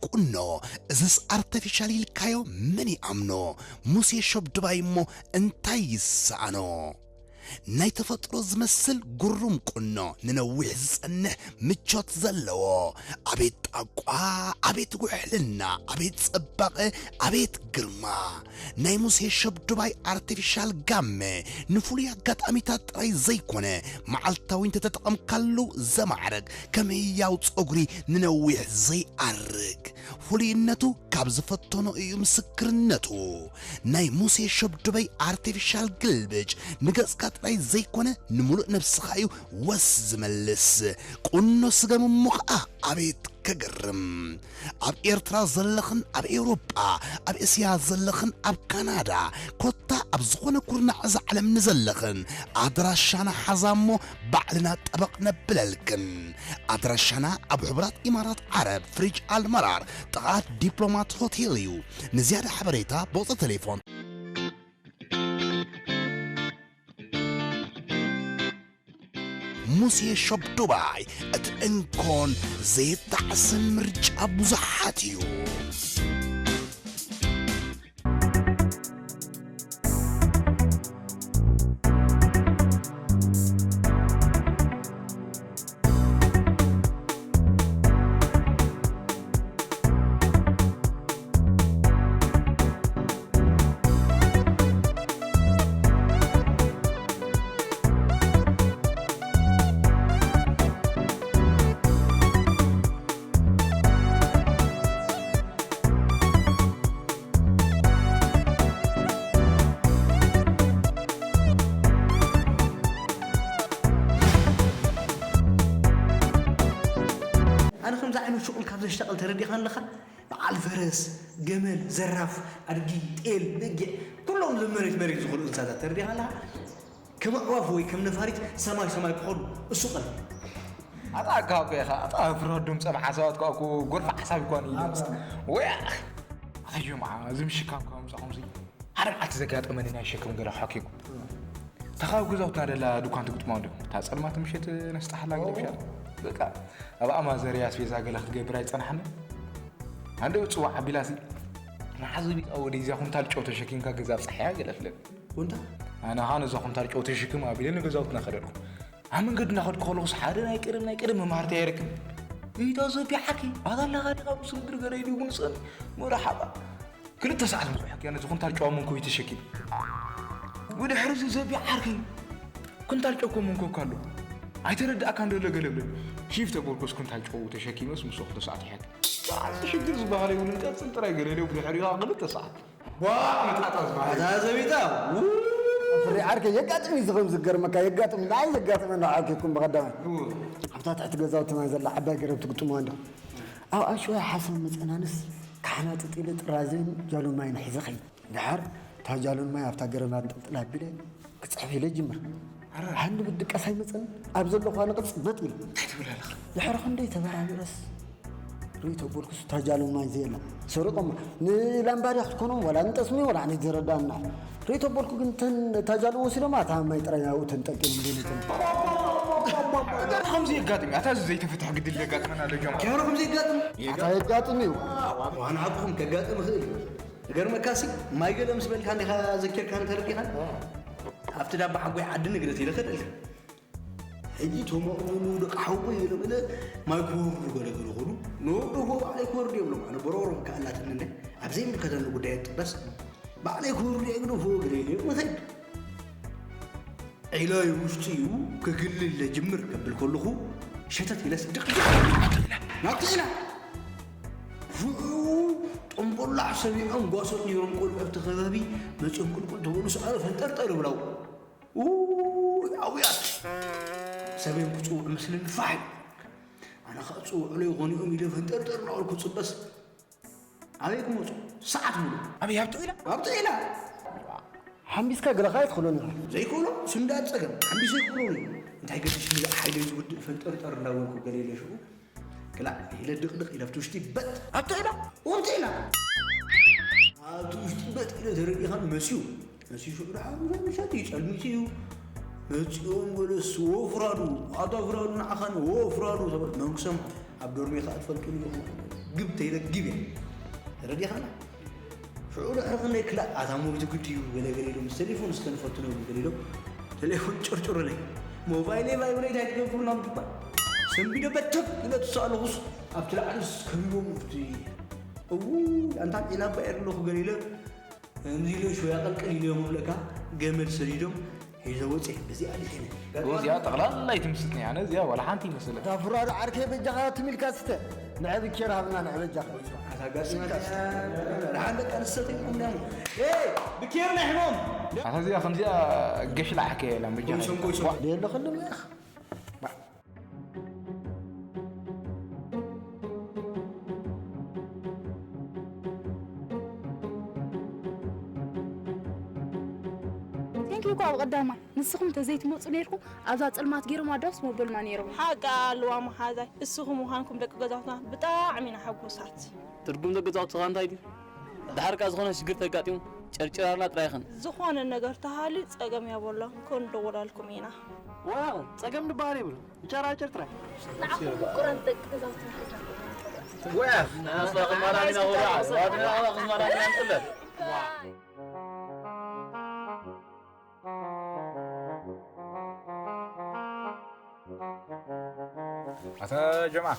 ቁኖ፣ እዝስ ኣርተፊሻል ኢልካዮ መን ይኣምኖ? ሙሴ ሸብድባይ እሞ እንታይ ይሰኣኖ? ናይ ተፈጥሮ ዝመስል ግሩም ቁኖ፣ ንነዊሕ ዝጸንሕ ምቾት ዘለዎ። ኣቤት ጣቋ፣ ኣቤት ውሕልና፣ ኣቤት ጽባቐ፣ ኣቤት ግርማ። ናይ ሙሴ ሸብድባይ ኣርቲፊሻል ጋመ ንፍሉይ ኣጋጣሚታት ጥራይ ዘይኮነ፣ መዓልታዊ እንተተጠቐምካሉ ዘማዕርግ፣ ከም ህያው ጸጉሪ ንነዊሕ ዘይኣርግ። ፍሉይነቱ ካብ ዝፈተኖ እዩ ምስክርነቱ። ናይ ሙሴ ሸብድበይ ኣርቲፊሻል ግልብጭ ንገጽካ ጥራይ ዘይኮነ፣ ንምሉእ ነብስኻ እዩ ወስ ዝመልስ። ቁኖ ስገም እሞ ኸኣ ኣቤት ከገርም! ኣብ ኤርትራ ዘለኽን ኣብ ኤውሮጳ፣ ኣብ እስያ ዘለኽን ኣብ ካናዳ፣ ኮታ ኣብ ዝኾነ ኩርናዕ እዛ ዓለም ንዘለኽን፣ ኣድራሻና ሓዛ እሞ ባዕልና ጠበቕ ነብለልክን። ኣድራሻና ኣብ ሕቡራት ኢማራት ዓረብ፣ ፍሪጅ ኣልመራር፣ ጥቓ ዲፕሎማት ሆቴል እዩ። ንዝያዳ ሓበሬታ ብቑጽሪ ቴሌፎን። ሙሴ ሾፕ ዱባይ፣ እቲ እንኮን ዘይጣዕስን ምርጫ ብዙሓት እዩ። ኣነ ከምዚ ዓይነት ሽቁል ካብ ዘሽተቐል ተረዲኻ ኣለኻ። በዓል ፈረስ፣ ገመል፣ ዘራፍ፣ ኣድጊ፣ ጤል፣ በጊዕ፣ ኩሎም መሬት መሬት ዝኾኑ እንስሳታት ተረዲኻ ኣለኻ። ከም ኣዕዋፍ ወይ ከም ነፋሪት ሰማይ ሰማይ ክኸዱ እሱ ቀል። ኣታ ካብ ከኻ ኣታ ፍርሃት ድምጸ መሓሳባት ከኣ እኮ ጎርፍ ሓሳብ ይኮን እዩ። ወይ ኣኸ ጀምዓ እዚ ምሽካም ከም ጻኹም ሲ ሓደ መዓልቲ ዘጋጠመኒ ናይ ሸክም ገለ ሓኪም። ተኻብ ገዛውትና ደላ ድኳን ትግጥማ እንዲኹም። እታ ጸልማት ምሸት ነስጣሓላ ገለ ብሻ። በቃ ኣብ ኣማዘርያ ኣስቤዛ ገለ ክትገብር ኣይጸናሕን። ኣንደ ጽዋዕ ኣቢላሲ ንሓዚ ቢጣ ወደ እዚኣ ኩንታል ጨው ተሸኪምካ ገዛ ኣብጻሕያ ገለ ፍለን። ኩንታ ኣነ ኻን እዛ ኩንታል ጨው ተሸክም ኣቢለ ንገዛውትና ከደልኩ። ኣብ መንገዲ እናኸድኩ ከለኹስ ሓደ ናይ ቀደም ናይ ቀደም መማህርቲ ኣይረክብ። ኢታ ዘቢሓኪ ኣታ ኣለኻ ዲኻ ምስ ምድሪ ገለ ኢሉ ይጉንጸኒ። መርሓባ። ክልተ ሰዓት ምስ ውሕክ ያነ ዝኹንታል ጨዋ መንኮ ተሸኪም። ብድሕሪ እዚ ዘቢሓርኪ ኩንታል ጨው እኮ መንኮ እኮ ኣሎ። ኣይተረዳእካ እንዶ ለገለብለ። ሺፍተ ጎርኮስ ኩንታል ጨው ተሸኪመስ ምስ ወቅቱ ሰዓት ይሐክ። ሰዓት ሽግር ዝበሃል የብሉን። ቀጽል ጥራይ ገለ ኢለ ብድሕሪኻ ክልተ ሰዓት። ቧዕ መጣጣ ዝበሃል። ኣታ ዘቢጣ። ፍሪ ዓርከ የጋጥም እዩ ዝኸም ዝገርመካ የጋጥም እዩ። ንዓይ ዘጋጥመና ዓኪኩም ብቐዳማይ። እዎ። ኣብታ ትሕቲ ገዛውቲ ማይ ዘላ ዓባይ ገረብ ትግጥምዋ እንዶ። ኣብ ኣሸዋ ሓሰብ መጸናንስ ካሕና ጥጢለ ጥራዘን ጃሉን ማይን ሒዘ ኸይድ። ድሓር እታ ጃሉን ማይ ኣብታ ገረብ ኣንጠልጥላ ኣቢለ ክጽሕፍ ኢለ ጅምር። ኣረ። ሓንዲ ብድቃስ ኣይመጸን። ኣብ ዘለኹ ኣነ ቅጽበት ኢለ። እንታይ ትብል ኣለኻ? ድሕሪ ክንደይ ተበራቢረስ ርእይቶ ኣቦልኩስ እታ ጃሉን ማይ ዘየላ። ሰሪቖማ። ንላምባድያ ክትኮኖም ዋላ ንጠስሚ ዋላ ንዘረዳና። ርእይቶ ኣቦልኩ ግን ተን እታ ጃሉን ወሲዶማ እታ ማይ ጥራይ ኣብኡ ተንጠልጢሉ እንዲሉ ተን። ከምዚ የጋጥም እዩ። ኣታ እዚ ዘይተፈትሐ ግድል የጋጥመና ኣሎ ጆማ። ኬሮ ከምዚ የጋጥም? ኣታ የጋጥም እዩ። ዋና ሓቁኹም ከጋጥም ይኽእል እዩ። ገርመካሲ ማይ ገለ ምስ በልካ እንዲኻ ዘኪርካን ተረዲኻን? ኣብቲ ዳባ ሓጎይ ዓዲ ንግደት ኢለ ከደልካ። ሕጂ እቶም ኣቕሙሉ ደቂ ሓወቦይ ገለ ገለ ማይ ክወርዱ ገለ ገለ ኾኑ። ንወርዶ እኮ ባዕለይ ክወርድ የብሎም። ኣነ በሮሮ ከኣላትኒ እንደ ኣብ ዘይምልከተኒ ጉዳይ እጥበስ ባዕለይ ክወርድ እየ ግደፎ ገለ ኢለ ንኸይድ። ዒላይ ውሽጢ እዩ ክግልል ለጅምር ከብል ከለኹ ሸተት ኢለስ ድቕ ናብቲ ዒላ። ሽዑ ጥንቦላሕ ሰሚዖም ጓሶት ነይሮም ቆልዑ ኣብቲ ከባቢ መፂኦም ቁልቁል ተበሉ ሰኣሉ ፈንጠርጠር ይብላው። ውይ ኣውያት ሰበይን ክፅውዑ ምስልን ፋሕ ኢሉ። ኣነ ከዓ ፅውዑ ለይኾኑ እዮም ኢለ ፈንጠርጠር እናበልኩ ፅበስ ኣበይ ክመፁ ሰዓት ሙሉ ኣበይ ኣብቲ ዒላ ኣብቲ ዒላ ሓምቢስካ ገለኻ ኣይትኽእሎን ኢኻ ዘይክእሎ ስንዳድ ፀገም ሓምቢስ ኣይክእሎ እዩ እንታይ ገዲሽ ምዛእ ሓይለይ ዝውድእ ፈንጠርጠር እናበልኩ ገለ ኢለ ሽዑ ክላእ ኢለ ድቕድቕ ኢለ ኣብቲ ውሽጢ በጥ ኣብቲ ዒላ ኣብቲ ዒላ ኣብቲ ውሽጢ በጥ ኢለ ተረዲኻን መስዩ መስዩ ሽዑ ደሓር ምሸት እዩ ጸልሚቱ እዩ መጺኦም ገለስ ወፍራዱ ኣታ ፍራዱ ንዓኻን ወፍራዱ ተበል መንግሶም ኣብ ዶርሜ ከኣ ትፈልጡ ኢኹም ግብ ተይለ ግብ እያ። ተረዲኻና? ሽዑ ድሕሪ ክንደይ ክላእ ኣታ ሞቢቱ ግዲ እዩ ገለ ገለ ኢሎም ምስ ቴሌፎን እስከ ንፈትኖ ኢሉ ገለ ኢሎም ቴሌፎን ጭርጭሩለይ። ሞባይለይ ቫይብሬት ኣይትገብሩ ናብ ድባ ሰንቢደ በተብ ኢለ ትስእ ኣለኹስ ኣብቲ ላዕሊ ከቢቦም እቲ እዉ ኣንታ ጤና ባየር ኣለኹ ገለ ኢለ ከምዚ ኢለ ሽወያ ቀልቅል ኢለዮም እብለካ ገመድ ሰዲዶም ሒዘ ወፅየ። በዚኣ ድሒነ። እዚኣ ጠቕላላ ኣይትምስጥኒ ኣነ እዚኣ ዋላ ሓንቲ ይመስለ። እታ ፍራዶ ዓርከይ በጃኻ ትም ኢልካ ስተ። ንዐ ብኬር ሃብና ንዐ በጃኻ። ኣታ ጋር ስተ። ደሓን ደቂ ኣንስትዮ ተይኮም ዳሞ። ኤይ ብኬር ናይ ሕሞም። ኣታ እዚኣ ከምዚኣ ገሽ ላዓከ የላን በጃኻ። ኮይሶም ኮይሶም። ደየለ ኸልም ኢኻ። ቴንኪ እኮ ኣብ ቀዳማይ ንስኹም ተዘይትመፁ ነይርኩም ኣብዛ ፀልማት ገይሮም ኣዳውስ መበልና ነይሮም። ሓቂ ኣለዋ መሓዛይ፣ እስኹም ምዃንኩም ደቂ ገዛውትና ብጣዕሚ ኢና ሕጉሳት። ትርጉም ደቂ ገዛውትኻ እንታይ ድዩ? ድሓር ከኣ ዝኾነ ሽግር ተጋጢሙ ጨርጭራርና ጥራይ ኽን። ዝኾነ ነገር ተሃልዩ ጸገም የብሉን፣ ክንድውለልኩም ኢና። ዋው ጸገም ድበሃል የብሉን፣ ንጨራጨር ጥራይ። ንዓኹም ምቁራት ደቂ ገዛውትና ሒዝና። ወያ ንስኻ ኽማራሚና ወራ፣ ዋድና ኽማራሚና ንጥለ። ኣታ ጀምዓ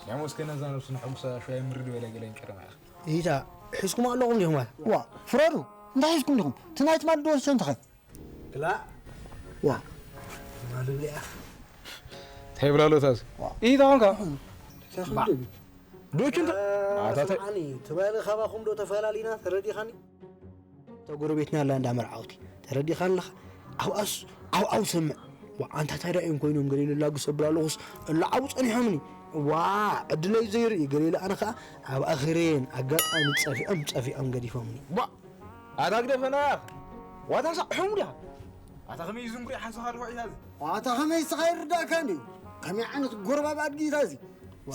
ናይ ሞስከ ነዛ ነብሱ ንሐጉሳ ሸዋይ ምርድ በለ ገለ ይንቀደማ ኢኻ። ኢታ ሒዝኩም ኣለኹም ዲኹም ማለት ዋ ፍረዱ እንታይ ሒዝኩም ዲኹም እቲ ናይ ትማሊ ድወስዶ እንተኸ ክላ ዋ ማሉ ብሊኣ እንታይ ብላሎ ታዝ ኢታ ኾንካ ዶቹ እንተ ኣታ ኣኒ ትበል ካባኹም ዶ ተፈላሊና ተረዲኻኒ እታ ጎረቤትና ኣላ እንዳ መርዓውቲ ተረዲኻኒ ኣለኻ ኣብኣስ ዓውዓው ሰምዕ ዋ ኣንታ እንታይ ዳዮም ኮይኖም ገለ ኢሉ ላጉስ ኣብል ኣለኹስ እላዓቡ ጸኒሖምኒ ዋ ዕድለይ ዘይርኢ ገለ ኢለ ኣነ ከኣ ኣብ ኣኽሬን ኣጋጣሚ ጸፊዖም ጸፊዖም ገዲፎምኒ ዋ ኣታ ግደፈና ያኽ ዋታ ሳዕ ሕሙ ዲኻ ኣታ ከመይ ዝንጉ ሓንሳኻ ድሆ ኢታዚ ኣታ ከመይ ስኻ ይርዳእካ እንዲ ከመይ ዓይነት ጎረባብ ኣድጊ ኢታዚ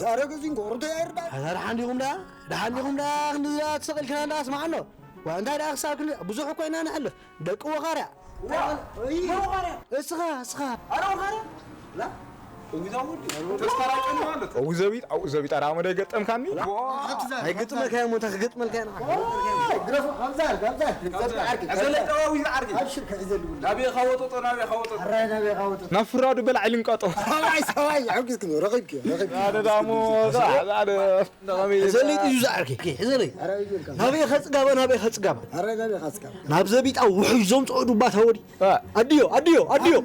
ዛረገ ዚንጎ ርዶ ይርዳእ ኣታ ደሓን ዲኹም ደኣ ደሓን ዲኹም ደኣ ክንዲ ተሰቒልክና ደኣ ስማዕ ኣሎ ዋ እንታይ ደኣ ክሳብ ክንዲ ብዙሕ እኮ ኢና ንሕልፍ ደቂ ወኻርያ እስኻ እስኻ ኣረ ወኻርያ እዊ ዘቢጥ ኣብኡ ዘቢጥ ኣረ ኣመደ ገጠምካኒ ኣይግጥመልካ እሞ እንታይ ክገጥመልካ ኢና ናበኻ ወጠጦ ናበኻ ወጠጦ ናብ ፍራዱ በላዕ ልንቀጦ ሰብኣይ ሰብኣይ ሓጊዝክኒ ረኺብኪ ረኺብኪ ኣነ ዳሞ ዛዕዛዕደ ሕዘለይ እዩ ዝዓርከይ ሕዘለይ ናበይ ከፅጋባ ናበይ ከፅጋባ ናብ ዘቢጣ ውሑጅ ዘምፅኦ ዱባታ ወዲ ኣድዮ ኣድዮ ኣድዮ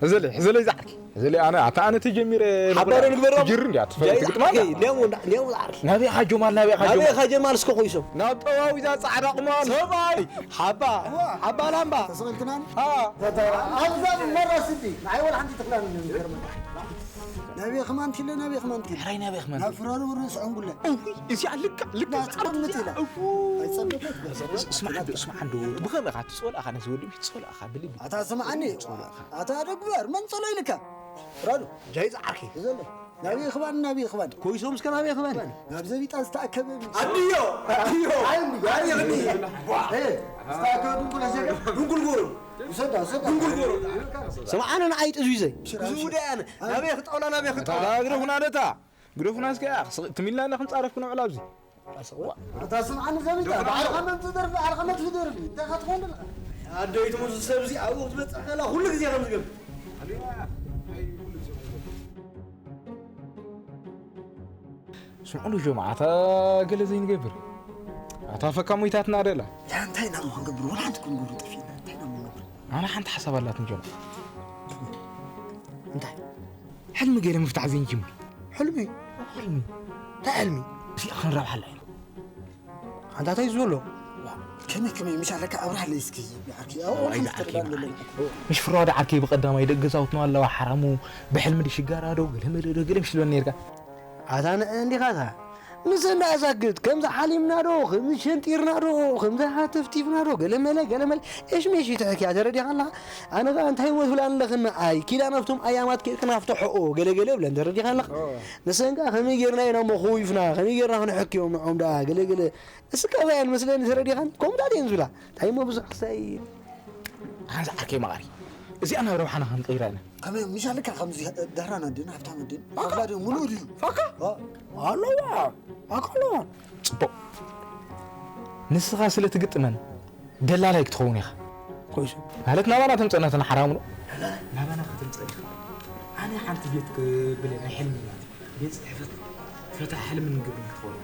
ሕዘለይ ሕዘለይ ዝዓርከይ ሕዘለይ ኣነ ኣታ ኣነ ተጀሚረ ሓባሮ ንግበራ ትጅር እንዲያ ትፈልጥ ግጥማ ናበይ ሓጆማል ናበይ ሓጆማል እስከ ኮይሶም ናብ ጠዋዊዛ ፃዕዳ ቁማል ሰብኣይ ሓባ ሓባ ላምባ ተስቕልክናን ኣብዛ መራ ስዲ ንዓይ ወላ ሓንቲ ትኽላን ገርመ ናበይ ኸማን ትለ ናበይ ኸማን ትለ ሕራይ ናበይ ኸማን ናብ ፍራሩ ርስ ዕንጉለ እዚ ልካ ልካ ጸምት ኢላ ኣይጸምት ስማዕ እንዶ ስማዕ እንዶ ብኸመ ኻ ትጸልእ ኻ ነዚ ወዲ ቤት ትጸልእ ኻ ብልቢ ኣታ ስማዓኒ ኣታ ደግበር መን ጸሎ ኢልካ ፍራሩ ጃይ ጻዓርኪ ዘሎ ናበይ ኽባን ናበይ ኽባን ኮይሶም እስከ ናበይ ኽባን ናብ ዘቢጣ ዝተኣከበ ኣድዮ ኣድዮ ኣድዮ ዝተኣከበ ድንኩል ኣዘጋ ድንኩል ጎሩ ውሰዳ ውሰዳ ድንኩል ጎሩ ስምዓነ ንዓይ ጥዙ ይዘይ ዝውደ ኣነ ናበይ ክጠውላ ናበይ ክጠውላ ግደፉና ነታ ግደፉና እስከ ትሚልና ክንጻረፍ ክነውዕል ኣብዚ ኣታ ስምዓኒ ዘቢጣ ባዕልኻ መን ትደርፊ ባዕልኻ መን ትደርፊ እንታይ ኻትኾን ደለኻ ኣደይ ትሙዝ ሰብዚ ኣብኡ ክትመጽእ ከላ ኩሉ ግዜ ከም ዝገብር ስምዑ ዶ ጀማዓ እታ ገለ ዘይንገብር ኣታ ፈካ ሞይታትና ደላ እንታይ ኢና እሞ ክንገብር ወላ ሓንቲ ክንገብሮ ጠፊእና እንታይ ኢና እሞ ክንገብር ኣነ ሓንቲ ሓሳብ ኣላትኒ ጀማዓ እንታይ ሕልሚ ገይረ ምፍታሕ ዘይንጅምር ሕልሚ ሕልሚ እንታይ ሕልሚ እዚኣ ክንረብሓላ ኢና ኣንታ እንታይ እዩ ዝበሎ ከመይ ከመይ ምሽ ኣለካ ኣብርሃለይ እስኪ ይዓርኪ ኣብኡ ኣይዳ ዓርኪ ይበሃል። ምሽ ፍራዶ ዓርከይ ብቐዳማይ ደቂ ገዛውትና ኣለዋ ሓራሙ ብሕልሚ ድሽጋራ ዶ ገለ መለ ዶ ገለ ምሽ ትብለኒ ነርካ ኣታ ንዕእ እንዲኻ እታ ምስ እንዳኣዛግት ከምዚ ሓሊምና ዶ ከምዚ ሸንጢርና ዶ ከምዚ ሃተፍቲፍና ዶ ገለ መለ ገለ መለ እሽሜሽ ይትሕክያ ተረዲኻ ኣለኻ ኣነ ኸኣ እንታይ ሞ ትብላኒ ኣለኽኒ ኣይ ኪዳን ኣብቶም ኣያማት ኬድክና ፍትሕኦ ገለ ገለ እብለን ተረዲኻ ኣለኻ ንሰን ከኣ ከመይ ጌርና ኢና እሞ ኸዊፍና ከመይ ጌርና ክንሕክዮም ንዖም ደኣ ገለ ገለ እስካ በያን መስለኒ ተረዲኻን ከምኡታት እየን ዝብላ እንታይ እሞ ብዙሕ ክሳይ ሓንሳ ዓርከይ መቓሪ እዚኣ ናብ ረብሓና ክንቀይራ ኢና። ከመይ ምሻልካ ከምዚ ደራን ኣድን ሃብታም ኣድን ኣካ ድዩ ሙሉእ ድዩ? ኣካ ኣለዋ ኣካ ኣለዋ። ጽቡቕ። ንስኻ ስለ ትግጥመን ደላላይ ክትኸውን ኢኻ። ኮይሱ ማለት ናባና ተምጸና ተናሓራምኖ። ናባና ከተምጸእ ኢኻ። ኣነ ሓንቲ ቤት ክብል ናይ ሕልሚ ናት። ቤት ጽሕፈት ፈታ ሕልምን ግብርን ክትኸውን።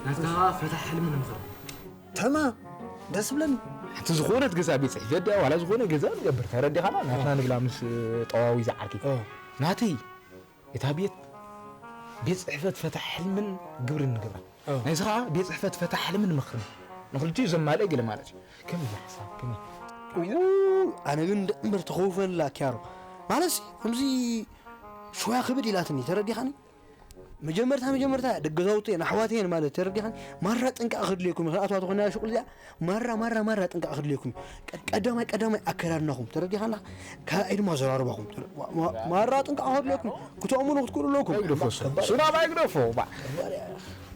ናትካ ፈታ ሕልምን ምኽርን። ተማ ደስ ብለኒ። ሓንቲ ዝኾነት ገዛ ቤት ጽሕፈት ድያ ዋላ ዝኾነ ገዛ ንገብር ተረዲኻና ናትና ንብላ ምስ ጠዋዊ ዝዓርኪ። ናተይ እታ ቤት ቤት ጽሕፈት ፈታ ሕልምን ግብርን ንገብራ። ናይዚ ኸዓ ቤት ጽሕፈት ፈታ ሕልምን ምኽርን ንኽልቲኡ ዘማልአ ገለ ማለት እዩ። ከመይ እዩ ሓሳብ? ከመይ? ኡ፣ ኣነ ግን ደእምበር ተኸውፈላ ኪያሮ። ማለትሲ፣ ከምዚ ሽወያ ክብድ ኢላትኒ፣ ተረዲኻኒ? መጀመርታ፣ መጀመርታ፣ ደገዛውቲ እየን፣ ኣሕዋት እየን ማለት፣ ተረዲኻኒ? ማራ ጥንቃቕ ክድልየኩም እዩ፣ ክንኣትዋ ተኾይና ሹቕ እዚኣ፣ ማራ፣ ማራ፣ ማራ ጥንቃቕ ክድልየኩም እዩ። ቀድ-፣ ቀዳማይ፣ ቀዳማይ ኣከዳድናኹም፣ ተረዲኻና? ካልኣይ ድማ ኣዘራርባኹም፣ ተረ-፣ ማ-፣ ማ-፣ ማራ ጥንቃቕ ክድልየኩም እዩ። ክትእምኑ ክትክእሉ ኣለኩም። ኣይግደፎ እሱ። እሱ ናባይ ግደፎ፣ ባ።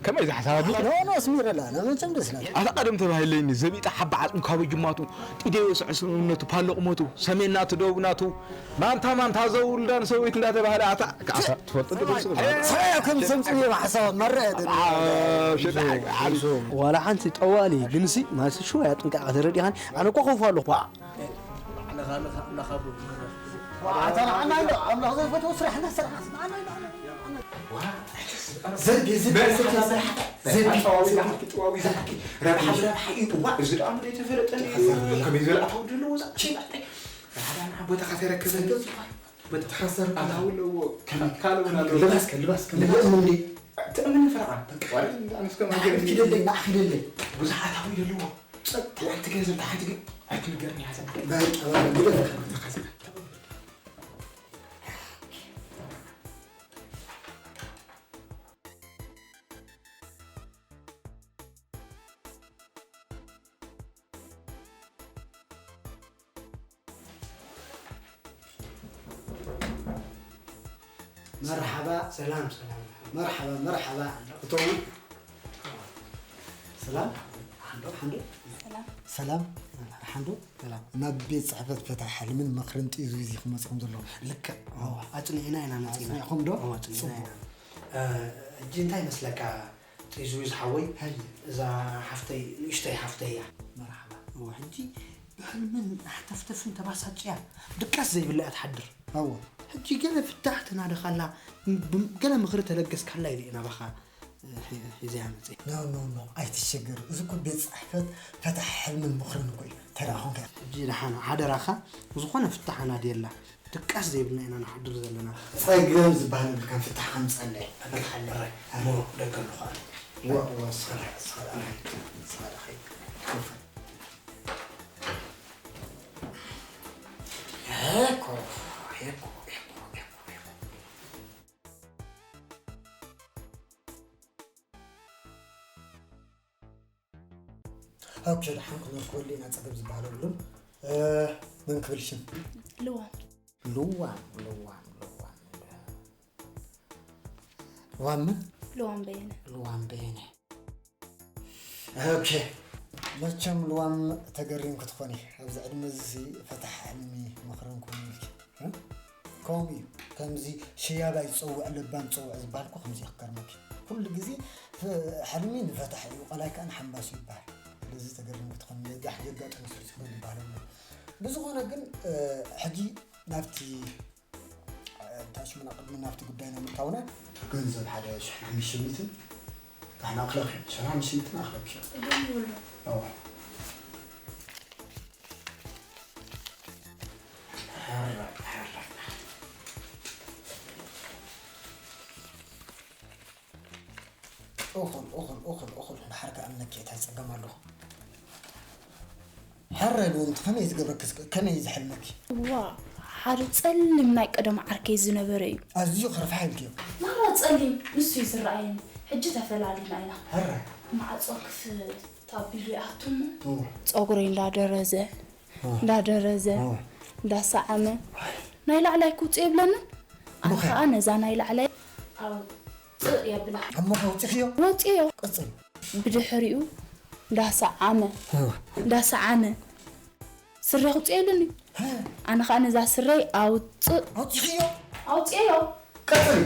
ከመይ ዝሓሳብ ኣሎ? ኖ፣ ኖ፣ ስሚረላ፣ ኣነ መቸም ደስ ኢላትኒ። ኣታ ቀደም ተባሂለኒ፣ ዘቢጣ ሓባ ዓጽሙ ካብ ጅማቱ፣ ጢደዮ ስዕስዕነቱ፣ ፓሎ ቁመቱ፣ ሰሜን ናቱ፣ ደቡብ ናቱ፣ ማንታ፣ ማንታ ዘውልዳን ሰበይት እንዳተባህለ፣ ኣታ፣ ኣታ ትፈልጡ ዶ? ሰበያ ከም ሰምጽ እየ ሓሳብ መረአ ደሊ። አ፣ ሸጣ፣ ዓብሱ። ዋላ ሓንቲ ጠዋሊ፣ ግንሲ፣ ማሲ ሽወያ ጥንቃቐ ተረዲኻን፣ ኣነ እኮ ከውፋ ኣለኹ። ኣታ ንዓና ኣሎ፣ ኣምላኽ ዘይፈትዎ ስራሕ እንዳሰራሕካ ንዓና ኣሎ። ዘርጊ፣ ዘርጊ፣ ዘርጊ፣ ዘርጊ፣ ዘርጊ፣ ረብሓ፣ ረብሓ እዩ። ዋእ፣ እዚ ደኣ ምን የተፈለጠ እዩ። ከመይ ዝበለ ኣታዊ ዘለዎ እዛ ቺ፣ ረብሓ ደኣ ንዓ ቦታኻ ተረከበ። በቃ ተሓሰር ኣታዊ ኣለዎ። ከመይ? ካልእ እውን ኣለዎ። ልባስ ከ፣ ልባስ ከ፣ ልባስ እንዴ? ትእምን ፈርዓ። በቃ፣ ዋላ ኣነስ ከም ሃገር ኣኺደለይ፣ ንኣኺደለይ። ብዙሕ ኣታዊ ዘለዎ። ጸጥ፣ ሓንቲ ገንዘብ፣ ሓንቲ ግን ኣይትንገርኒ፣ ሓሰብ። በቃ፣ በቃ፣ ግደፍ። መርሓባ። ሰላም፣ ሰላም። መርሓባ፣ መርሓባ። እቶም ሰላም፣ ሓንዶ፣ ሓንዶ። ሰላም። ሰላም፣ ሓንዶ። ሰላም። ናብ ቤት ጽሕፈት ፈታ ሕልምን ምኽርን ጥይዙ እዚ ክመጽኹም ዘለኹ። ልክዕ። እዎ፣ ኣጽኒዕና ኢና መጺና። ኣጽኒዕኹም ዶ? እዎ፣ ኣጽኒዕና ጽቡቕ። ኢና። እ፣ ሕጂ እንታይ ይመስለካ? ጥይዙ ዝሓወይ፣ ሃየ። እዛ ሓፍተይ፣ ንእሽተይ ሓፍተይ እያ። መርሓባ። እዎ፣ ሕጂ ብሕልምን ሓተፍተፍን ተባሳጭያ ድቃስ ዘይብላ እያ ትሓድር። እዎ። ሕጂ ገለ ፍታሕ ተናደኻላ፣ ብ-፣ ገለ ምኽሪ ተለገስካላ ኢለ እየ ናባኻ፣ እ፣ ሒ-፣ ሒዘያ መጽየ። ኖ፣ ኖ፣ ኖ፣ ኣይትሸገር። እዚ እኮ ቤት ጽሕፈት ፈታሒ ሕልምን ምኽርን እኮ እዩ። ተራ ኾንካ። ሕጂ ደሓን ሓደራኻ፣ ዝኾነ ፍታሕ ኣናድየላ። ድቃስ ዘይብልና ኢና ንሓድር ዘለና። ጸገም ዝበሃል የብልካን፣ ፍታሕ ከምጸለይ። ኣበልካለይ። እሞ ደገ ኣለኹ ኣነ። ወ-፣ ወ-፣ ስኻ፣ ስኻ፣ ስኻ፣ ስኻ፣ ሄኮ፣ ሄኮ፣ ሄኮ፣ ሄኮ፣ ሄኮ። ኦኬ፣ ደሓን ክነርክበሉ ኢና፣ ጸገም ዝበሃል የብሉን። እ፣ መን ክብል ሽም? ልዋም። ልዋም፣ ልዋም፣ ልዋም። ልዋም መን? ልዋም በየነ። ልዋም በየነ። ኦኬ። መቸም ልዋም ተገሪም ክትኾኒ፣ ኣብዚ ዕድመ እዚ ፈታሕ ሕልሚ ምኽርን ኮይኑ ኢልኪ። እ? ከምኡ እዩ። ከምዚ ሽያባይ ዝጸውዕ ለባም ዝጸውዕ ዝበሃል እኮ ከምዚ እዩ ክገርመኪ። ኩሉ ግዜ ፍ-፣ ሕልሚ ንፈታሕ እዩ፣ ቀላይ ከኣ ንሓንባሲ ይበሃል። ስለዚ ተገሪም ክትኾኒ፣ ነጋሕ የጋጥም ስልሲ ክኾን ይበሃል ኣሎ። ብዝኾነ ግን፣ እ፣ ሕጂ ናብቲ፣ እ፣ እንታይ ሽሙና ቅድሚ ናብቲ ጉዳይና ምእታውና፣ ገንዘብ ሓደ ሽሕን ሓሙሽተ ሚእትን ንሕና ኣኽለኪ፣ ሽሕን ሓሙሽተ ሚእትን ኣኽለኪ። ጸገም የብሉን። ኣዎ። እኹል፣ እኹል፣ እኹል፣ እኹል፣ እንድሕር ከኣ እምነኪ እንታይ ጸገም ኣለዎ? ሕረ ኢሉ፣ እንት-፣ ከመይ ዝገብረኪ እስከ፣ ከመይ ዝሕልመኪ? ዋ፣ ሓደ ጸሊም ናይ ቀደም ዓርከይ ዝነበረ እዩ። ኣዝዩ ከርፋሕ ኢልክዮ። ማራ ጸሊም፣ ንሱ እዩ ዝረኣየኒ። ሕጂ ተፈላሊና ኢና። ሕረ። ማዕጾ ክፍት ኣቢሉ ይኣቱ እሞ፣ እዎ። ጸጉረይ እንዳደረዘ፣ እዎ። እንዳደረዘ፣ እዎ። እንዳሰዓመ፣ ናይ ላዕላይ ክውጽእ የብለንን። ኣነ እሞ ከ? ከኣ ነዛ ናይ ላዕላይ ኣውጽእ የብላ። እሞ ከ ኣውጺኽዮ? ወጺዮ። ቅጽል። ብድሕሪኡ እንዳሰዓመ፣ እዎ። እንዳሰዓመ፣ ስረ ክውጽእ የብለኒ። ኣነ ኸኣ ነዛ ስረይ ኣውፅእ ኣውፂኽዮ? ኣውፅኤዮ። ቀፅሊ።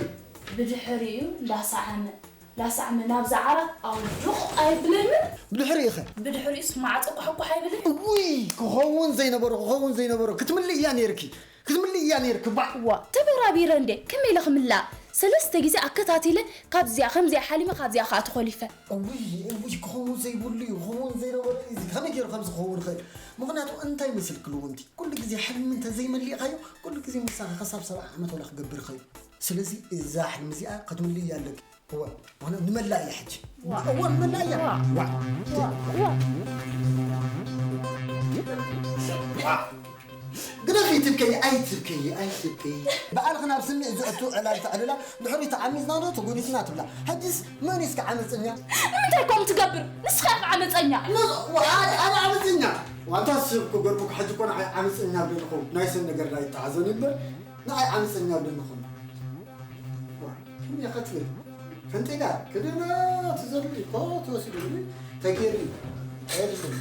ብድሕሪኡ እንዳሰዓመ እንዳሰዓመ ናብዛ ዓራት ኣውድቕ ኣይብለንን። ብድሕሪኡ ኸ? ብድሕሪኡስ ማዕፆ ኳሕኳሕ ኣይብልን። እውይ፣ ክኸውን ዘይነበሮ ክኸውን ዘይነበሮ ክትምልእ እያ ነይርኪ። ክትምልእ እያ ነይርኪ ባዕ። ዋ፣ ተበራቢረ እንዴ? ከመይ ኢለ ክምላእ? ሰለስተ ግዜ ኣከታቲለ ካብዚኣ ከምዚኣ ሓሊመ ካብዚኣ ከዓ ተኾሊፈ። እውይ እውይ፣ ክኸውን ዘይብሉ እዩ። ክኸውን ዘይነበሮ እዩ። እዚ ከመይ ገይሩ ከም ዝኸውን ይኽእል? ምኽንያቱ እንታይ መስልክ ልውንቲ? ኩሉ ግዜ ሕልሚ እንተዘይመሊእካዮ ኩሉ ግዜ ምሳኻ ክሳብ ሰብዓ ዓመት ወላ ክገብር ይኽእል። ስለዚ እዛ ሕልሚ እዚኣ ክትምልእያ ኣለኪ። እወ፣ ምኽንያቱ ንመላእ እያ ሕጂ። እወ፣ ንመላእ እያ። ዋ። ግደፊ፣ ትብከይ ኣይትብከይ ኣይትብከይ። በዓልኺ ናብ ስምዒት ዘእቱ ዕላል ተዕልላ፣ ድሕሪ ተዓሚፅና ዶ ተጎዲትና ትብላ። ሕጂስ መን እስከ ዓመፀኛ? ንምንታይ ከምኡ ትገብር? ንስኻ ኢኻ ዓመፀኛ። ንስ-፣ ኣነ፣ ኣነ ዓመፀኛ? ዋንታ ስብ ክገርሙክ፣ ሕጂ እኮ ንዓይ ዓመፀኛ ብለንኹም። ናይ ሰብ ነገር ኣይተሓዘኒ እምበር፣ ንዓይ ዓመፀኛ ብለንኹም። ዋ፣ ከመይ ኢኻ ትብል? ፈንጢጋ፣ ክድና ትዘሉ እኮ ተወሲዱ ተገይሩ እዩ። ኣይደለም።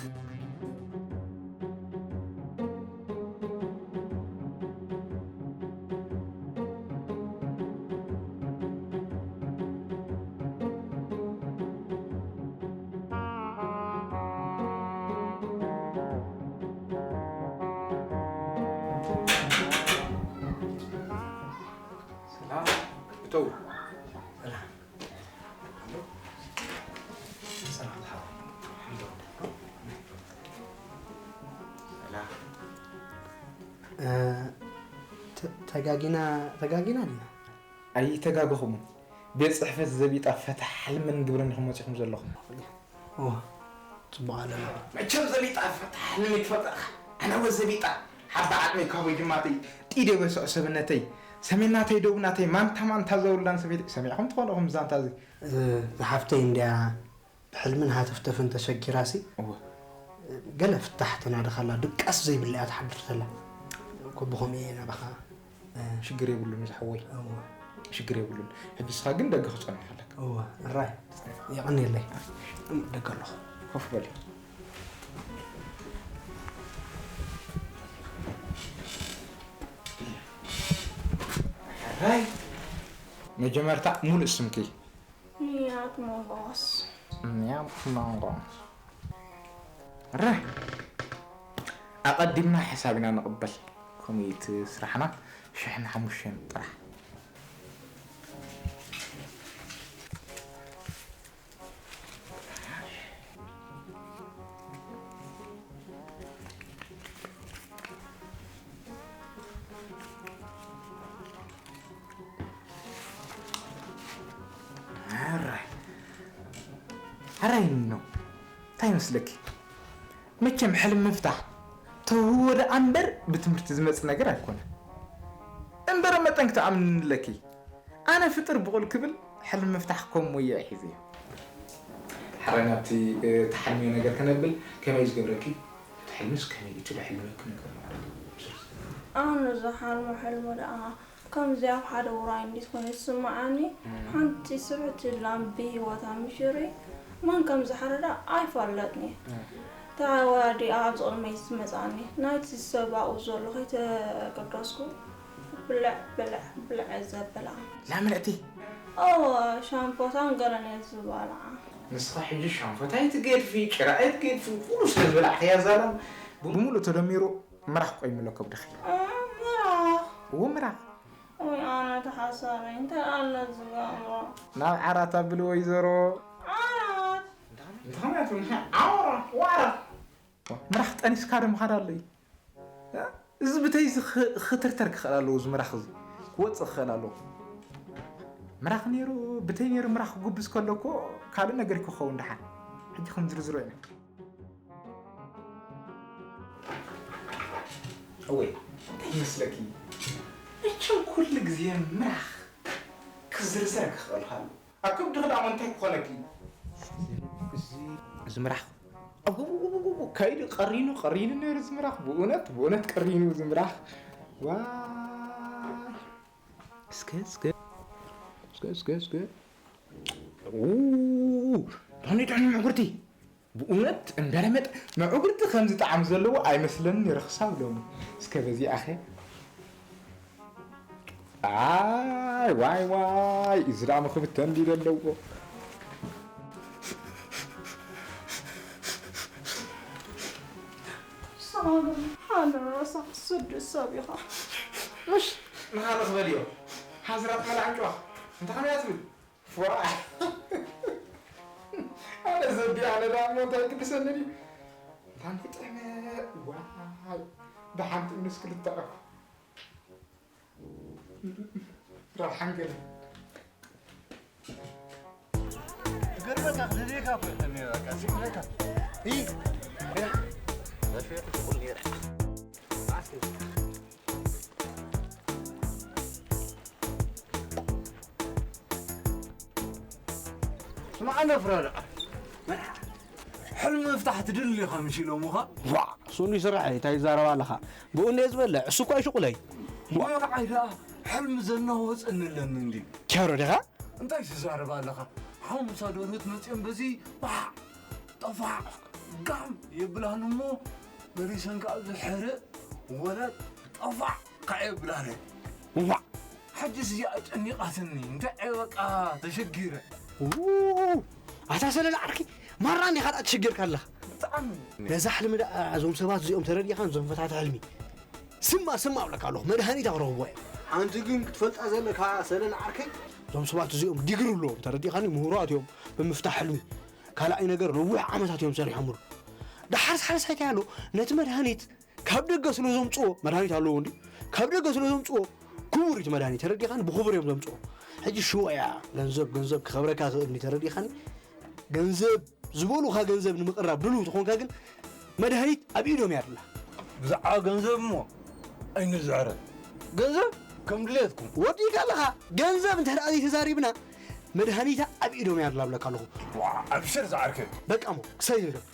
ሰላም፣ እተው። ሰላም። ሰላም፣ ሓወይ። ሰላም። እ፣ ተ-፣ ተጋጊና፣ ተጋጊና ዲና? ኣይተጋገኹምን። ቤት ጽሕፈት ዘቢጣ ፈታሕ ሕልምን ግብርን ኢኹም መጺኹም ዘለኹም። እወ፣ ጽቡቕ ኣለና። መቸም ዘቢጣ ፈታሕ ሕልሚ ትፈልጥ ኢኻ። ኣነ ወ ዘቢጣ ሓባ ዓቕሚ ካብ ወይድማተይ ጢደ በስዖ ሰብነተይ፣ ሰሜናተይ ደቡብናተይ ማንታ ማንታ ዘውርዳን ሰበይቲ ሰሚዕኹም ትኾኑ ኢኹም ዛንታ እዚ። እ፣ ዝሓፍተይ እንድያ ብሕልምን ሃተፍተፍን ተሸጊራሲ፣ እወ። ገለ ፍታሕ ተናድኻላ፣ ድቃስ ዘይብላ እያ ትሓድር ዘላ። እኮ ብኸምኡ እየ ናባኻ፣ እ፣ ሽግር የብሉን ዝሓወይ። እወ። ሽግር የብሉን። ሕጂ ንስኻ ግን ደገ ክጸንሕ ኣለካ። እወ፣ እራይ። የቐንየለይ። ደገ ኣለኹ። ኮፍ በል። ሕራይ። መጀመርታ ሙሉእ ስምኪ? ንያት ሞጎስ። ንያት ሞጎስ። ረ-፣ ኣቐዲምና ሕሳብ ኢና ንቕበል። ከምኡ እዩ እቲ ስራሕና፣ ሽሕን ሓሙሽተን ጥራሕ። ሕራይ። ሕራይ ነው። እንታይ ይመስለኪ? መቸም ሕልም ምፍታሕ ተውህቦ ደኣ እምበር ብትምህርቲ ዝመጽእ ነገር ኣይኮነን። እምበር መጠን ክትኣምንኒ ኣለኪ። ኣነ ፍጥር ብቑል ክብል ሕልም ምፍታሕ ከም ሞያ ሒዘዮ። ሕራይ ናብቲ፣ እ፣ ትሓልምዮ ነገር ከነብል ከመይ ዝገብረኪ? እቲ ሕልምስ ከመይ እዩ? እቲ ሕልምኪ ነገር ማለት እዩ። ኣነ ዝሓልሞ ሕልሚ ደኣ ከምዚ ኣብ ሓደ ውራይ እንዴት ኮይኑ ይስምዓኒ። እም። ሓንቲ ስብሕቲ ላም ብህይወታ ምሽሪ መን ከም ዝሓረዳ ኣይፈለጥኒ። እም። እታ ወዲኣ ኣብዚ ቅድመይ ትመጽኣኒ። ናይቲ ሰብ ኣብኡ ዘሎ ከይተገደስኩ ብልዕ፣ ብልዕ፣ ብልዕ ዘብላ። ላም ምልዕቲ? እወ፣ ሻምፖታን ገለን እየ ዝበልዓ። ንስኻ ሕጂ ሻምፖታ ኣይትገድፊ፣ ጭራ ኣይትገድፊ፣ ኩሉ ስለ ዝበላዕኽያ እዛ ላም ብምሉእ ተደሚሩ ምራኽ ቆይሙ ኣሎ ከብድኺ። እ፣ ምራኽ? እዎ ምራኽ። ወይ ኣነ ተሓሳረይ፣ እንታይ ኣሎ ዝገብሮ? ናብ ዓራት ኣብሊ ወይዘሮ። ዓራት? እንታይ ማለት እዩ? ዓራት፣ ዋራት። ምራኽ ጠኒስካ ዶ ምኻድ ኣሎ እዩ? እ? እዚ ብተይ እዚ ኽ-፣ ክትርተር ክኽእል ኣለዎ፣ እዚ ምራኽ እዚ ክወፅእ ክኽእል ኣለዎ። ምራኽ ነይሩ፣ ብተይ ነይሩ ምራኽ ክጉብዝ ከሎ እኮ ካልእ ነገር ክኸውን ደሓን። ሕጂ ክንዝርዝሮ ኢና። እወይ፣ እንታይ ይመስለኪ? መቸም ኩሉ ግዜ ምራኽ ክዝርዘር ክኽእል ኣሎ። ኣብ ከብድኺ ደኣ እንታይ ክኾነኪ? እዚ፣ እዚ ምራኽ። ኣው፣ ከይዱ ቀሪኑ፣ ቀሪኑ ነይሩ እዚ ምራኽ። ብእውነት፣ ብእውነት ቀሪኑ እዚ ምራኽ። ዋይ። እስከ፣ እስከ፣ እስከ፣ እስከ፣ እስከ። ኡ፣ ዳኒ፣ ዳኒ፣ ምዕጉርቲ። ብእውነት ጥንበለመጥ መዕጉርቲ ከምዚ ጣዕሚ ዘለዎ ኣይመስለንን ነይሩ ክሳብ ሎሚ። እስከ በዚኣኸ። ኣይ ዋይ ዋይ፣ እዚ ደኣ ምኽብተን ድዩ ዘለዎ? ሰላም ሓንረሳ ስዱስ ሰብ ኢኻ። ምሽ ንኻ ንኽበልዮ ሓዝራት መላዕንጭዋ እንታይ ከመያ ትብል? ዋ ኣነ ዘዲ ኣነ ደኣ እሞ እንታይ ክልሰኒ ድዩ? እንታይ ጥዕመ ዋይ ብሓንቲ እምንስ ክልተ ኣኹ ረብሓን ገለ ክገርመካ ክደልየካ እኮ ይኽእል እየ፣ በቃ፣ ስቕ ኢለካ። እይ፣ ሪሓ። በፊት ትኹን ነይራ። ስምዓና ፍራዳ። ሕልሚ ምፍታሕ ትድሊ ኢኻ ምሽ ኢሎምኻ? ዋ፣ እሱ እንዲ ስራሕ እዩ፣ እንታይ ይዛረብ ኣለኻ? ብኡ እንደ ዝበልዕ፣ እሱ እኳ ይሽቁለይ። ዋ። ወርዓይ ደኣ ሕልሚ ዘናወፀኒ ኣለኒ እንዲ። ቸሮ ዲኻ? እንታይ ትዛረብ ኣለኻ? ሓሙሳ ደርሁት መፂኦም በዚ ባሕ፣ ጠፋዕ፣ ጋም የብላን እሞ መሊሰን ከዓ ዝሕርእ ወላ ጠፋዕ ከዓ የብላን። ዋ። ሕጅስ እዚኣ ጨኒቓትኒ፣ እንታይ እየ በቃ ተሸጊረ። ው፣ ኣታ ሰለል ዓርኪ፣ ማራ እንዲኻ ደኣ ትሽገርካ ኣለኻ። ብጣዕሚ። ነዛ ሕልሚ ደኣ እዞም ሰባት እዚኦም ተረዲእኻን እዞም ፈታቲ ሕልሚ። ስማ፣ ስማ እብለካ ኣለኹ፣ መድሃኒት ኣቕረብዎ እየ። ሓንቲ ግን ክትፈልጣ ዘለካ ሰለል ዓርከይ። እዞም ሰባት እዚኦም ዲግሪ ኣለዎም፣ ተረዲእኻኒ፣ ምሁራት እዮም ብምፍታሕ ሕልሚ። ካልኣይ ነገር ነዊሕ ዓመታት እዮም ሰሪሖምሉ። ደሓር ሳልሳይ እንታይ ኣሎ፣ ነቲ መድሃኒት ካብ ደገ ስለ ዘምጽኦ፣ መድሃኒት ኣለዎ እንዲ፣ ካብ ደገ ስለ ዘምጽኦ ክቡር እዩ እቲ መድሃኒት፣ ተረዲኻኒ? ብኽቡር እዮም ዘምጽኦ። ሕጂ ሽወያ ገንዘብ፣ ገንዘብ ክኸብረካ ክእል እንዲ፣ ተረዲኻኒ? ገንዘብ ዝበሉኻ ገንዘብ ንምቕራብ ድልው ተኾንካ ግን መድሃኒት ኣብ ኢዶም እያ ድላ። ብዛዕባ ገንዘብ እሞ ኣይንዝዕረ። ገንዘብ ከም ድሌትኩም። ወዲእካ ኣለኻ። ገንዘብ እንተ ደኣ ዘይተዛሪብና መድሃኒታ ኣብ ኢዶም እያ ድላ እብለካ ኣለኹ። ዋ፣ ኣብሽር ዝዓርከይ። በቃ እሞ ክሳይ ንግደም።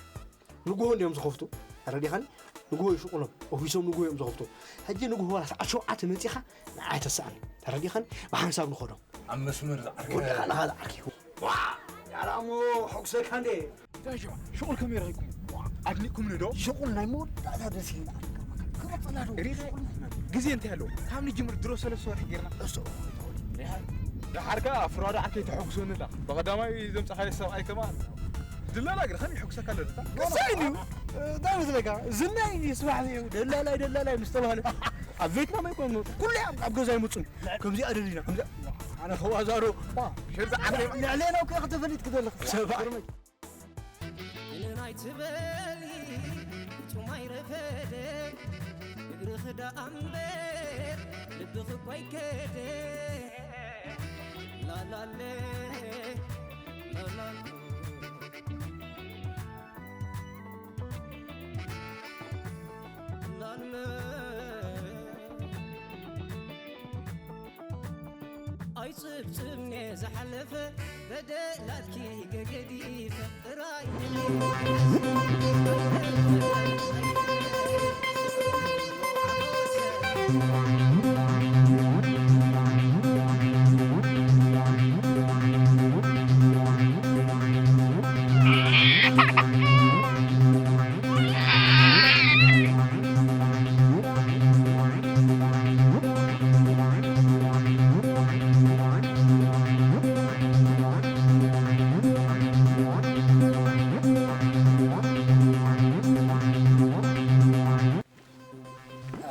ንግሆ እንድዮም ዝኸፍቱ። ተረዲኻኒ? ንግሆ ይሽቁሎም። ኦፊሶም ንግሆ እዮም ዝኸፍቱ። ሕጂ ንግሆ ዋላ ሰዓት ሸውዓተ መጺኻ ንዓይ ተስኣኒ። ተረዲኻኒ? ብሓንሳብ ንኸዶ። ኣብ መስመር ዝዓርከይ። ወዲኻ ኣለኻ ዝዓርከይ። ዋ! ያላ እሞ ሕጉሰካ እንዴ? እንታይ ሽዑ? ሽቁል ከመይ ረኺብኩም? ኣድኒቕኩምኒ ዶ? ሽቁል ናይ መወዳእታ ደስ ይብል። ክቕጽላ ዶ? ሪኸ ግዜ እንታይ ኣለዎ? ካብ ንጅምር ድሮ ሰለስተ ወርሒ ጌርና። እሱ ደሓርካ ፍራዶ ዓርከይ ተሐጉሰኒ እንዳ። ብቐዳማይ ዘምጻኻዮ ሰብኣይ ከማን ድላላ ግን ኸን ይሕጉሰካ ኣሎ ድታ? ክሳይ ድዩ? እንታይ መስለካ? ዝናይ ይስማዕ እዩ። ደላላይ፣ ደላላይ ምስ ተባህለ ኣብ ቤትና ማይ ኮኑ። ኩሉ ኣብ፣ ኣብ ገዛ ይመጹን። ከምዚኣ ደሊና፣ ከምዚኣ። ኣነ ከዋዛሮ። ሸዛ ዓርከይ። ልዕሌና እኮ ክትፈልጥ ክደልኽ። ሰብኣይ። ኢልናይ ትበሊ ጹም ኣይረፈደ እግርኺ ደኣ እምበር ልብኺ እኮ ኣይከደ ላላለ ላላሎ ላልመ ኣይጽብጽብኔ ዝሓለፈ በደላትኪ ገገዲፈ ጥራይ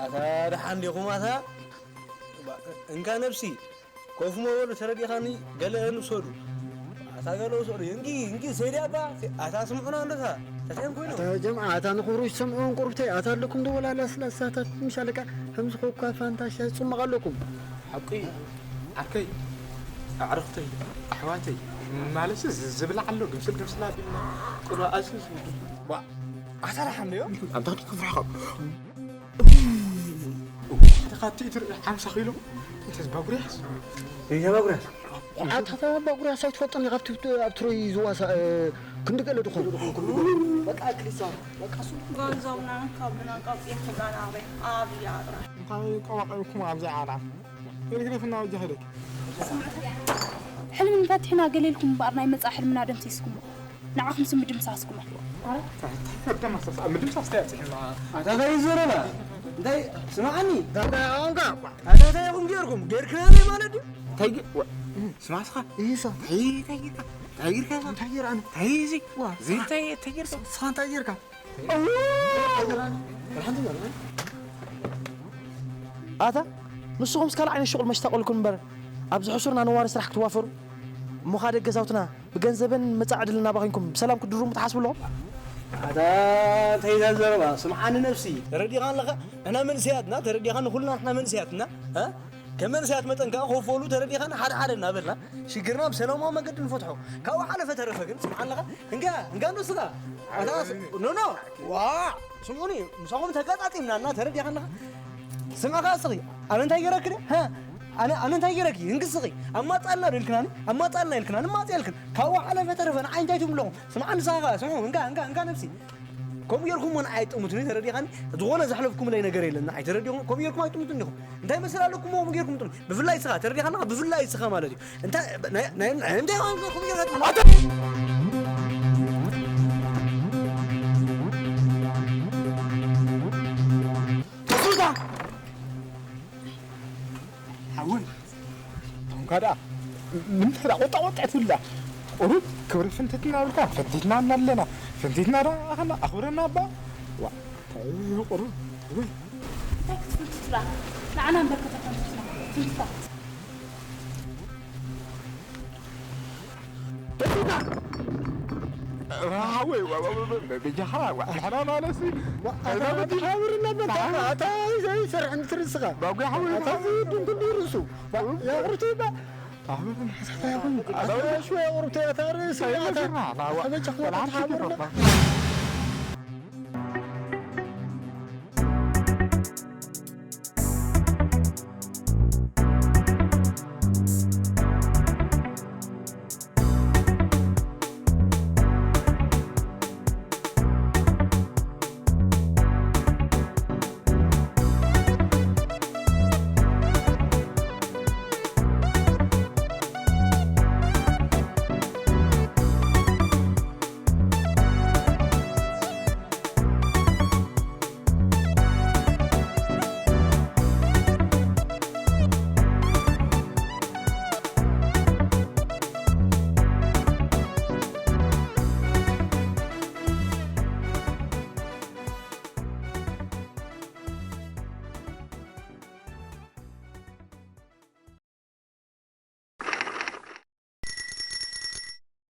ኣታ ደሓን ዲኹም ኣታ? እንካ ነብሲ ኮፍ ሞ በሉ ተረዲኻኒ ገለ ንውሰዱ ኣታ ገለ ውሰዱ እንኪ እንኪ ሰይዲ ኣባ ኣታ ስምዑና እንደታ ተተን ኮይኑ ኣታ ጀምዓ ኣታ ንኽብሩ ዝሰምዑ እንቁርብተይ ኣታ ኣለኩም ዶ ወላ ላስላሳታት ምሽ ኣለካ ከምዚ ኮካ ፋንታ ሻሂ ጽሙቕ ኣለኩም ሓቂ ዓርከይ ኣዕርኽተይ ኣሕዋተይ ማለት ዝብላዕ ኣሎ ግምስል ግምስል ኣቢልና ቁልዋ ኣዝዝ ኣታ ደሓን ዶ ኣንታ ክትፍርሓ ካብ ተኻቲ ትርኢ ሓምሳ ኪሎ እንተዝ ባጉርያስ ይሄ ባጉርያስ ኣታ ባጉርያስ ኣይትፈልጦን ኢኻ ኣብቲ ኣብ ትሮይ ዝዋሳ ክንዲ ገለ ድኾን በቃ ክሊሳ በቃ እሱ ገንዘብና ካብ ብናን ካብ ኢኽብላና ኣበይ ኣብ ያጥራ እንታይ ቀባቀብኩም ኣብዚ ዓላ ግርግሪፍና ወጃ ሄደክ ሕልሚ ንፈትሕና ገለ ኢልኩም እምበኣር ናይ መጻእ ሕልምና ደምሲስኩሞ። ንዓኹም ስም ድምሳስኩም። ደማሳስ ኣብ ምድምሳስ እንታይ ኣብፅሕና? ኣታ እንታይ እዩ ዘረባ? እንታይ ስማዓኒ? እንታይ ኣንካ እኳ ኣታ እንታይ ኢኹም ጌርኩም? ጌርክና ናይ ማለት ድዩ? እንታይ ጌ- ወ- ስማ እስኻ ይሳ እንታይ እንታይ ጌርካ? እንታይ ጌርካ? እንታይ ጌር ኣነ እንታይ እዚ? ዋ እዚ እንታይ እንታይ ጌርካ? ስኻ እንታይ ጌርካ ኣታ ንስኹም እስካል ዓይነት ሽቁል መሽታቆልኩም እምበር ኣብዚ ሕሱርና ነዋሪ ስራሕ ክትዋፈሩ እሞ ካደ ገዛውትና ብገንዘብን መጻዕ ዕድልና ባኺንኩም ብሰላም ክትድሩሙ ትሓስቡ ኣለኹም? ኣታ እንታይ እዛ ዘረባ ስምዓኒ ነብሲ ተረዲኻ ኣለኻ ንሕና መንስያትና ተረዲኻ ንኩልና ንሕና መንስያትና እ? ከም መንስያት መጠን ከዓ ኮፈሉ ተረዲኻና ሓደ ሓደ እናበልና ሽግርና ብሰላማዊ መገዲ ንፈትሖ ካብኡ ሓለፈ ተረፈ ግን ስምዓ ኣለኻ እንጋ እንጋ ንስኻ ኣታ ኖ ኖ ዋ ስምዑኒ ምሳኹም ተጋጣጢምና እና ተረዲኻ ኣለኻ ስምዕኻ እስኺ ኣነ እንታይ ገረክኒ ሃ ኣነ ኣነ እንታይ ገረኪ እንግስኺ ኣማጻልና ዶ ኢልክናኒ ኣማጻልና ኢልክናኒ ማጽ ኢልክን ካብኡ ሓለፈ ተረፈ ንዓይ እንታይ ትብሉ ኣለኹም ስምዓ ንስኻ ኸኣ ስምዑ እንጋ እንጋ እንጋ ነብሲ ከምኡ ጌርኩሞ ንዓይ ኣይጥሙትኒ ተረዲኻኒ ዝኾነ ዘሕለፍኩምለይ ነገር የለን ንዓይ ተረዲኹም ከምኡ ጌርኩም ኣይጥሙትን ዲኹም እንታይ መስል ኣለኩም ከምኡ ጌርኩም ጥሙ ብፍላይ ስኻ ተረዲኻና ብፍላይ ስኻ ማለት እዩ እንታይ ናይ ናይ ናይ እንታይ ከምኡ ጌርካ ሓወይ ኣንካ ደኣ ንምንታይ ደኣ ቆጣ ቆጣ ትብላ ቁሩብ ክብሪ ፍንትትና ብልካ ፈንቲትና እና ኣለና ፈንቲትና ደኣ ኣኸና ኣኽብረና እባ ዋ እንታይ ቁሩብ ወይ እንታይ ክትፍንትቱላ ንዓና እምበር ከተፈንትቱና ፍንትታት ሓወይ በጃኻ ንሕና ማለትሲ ኣታ ዘይሰርሕ ንትርስኻ ባጉ ሓወይ ኣታ ዝድን ክንዲ ርሱ ያቕርቱ ይባ ኣታ ሽወ ያቕርቱ ኣታ ርእሲ ኣታ ተበጃኻ ተሓብርና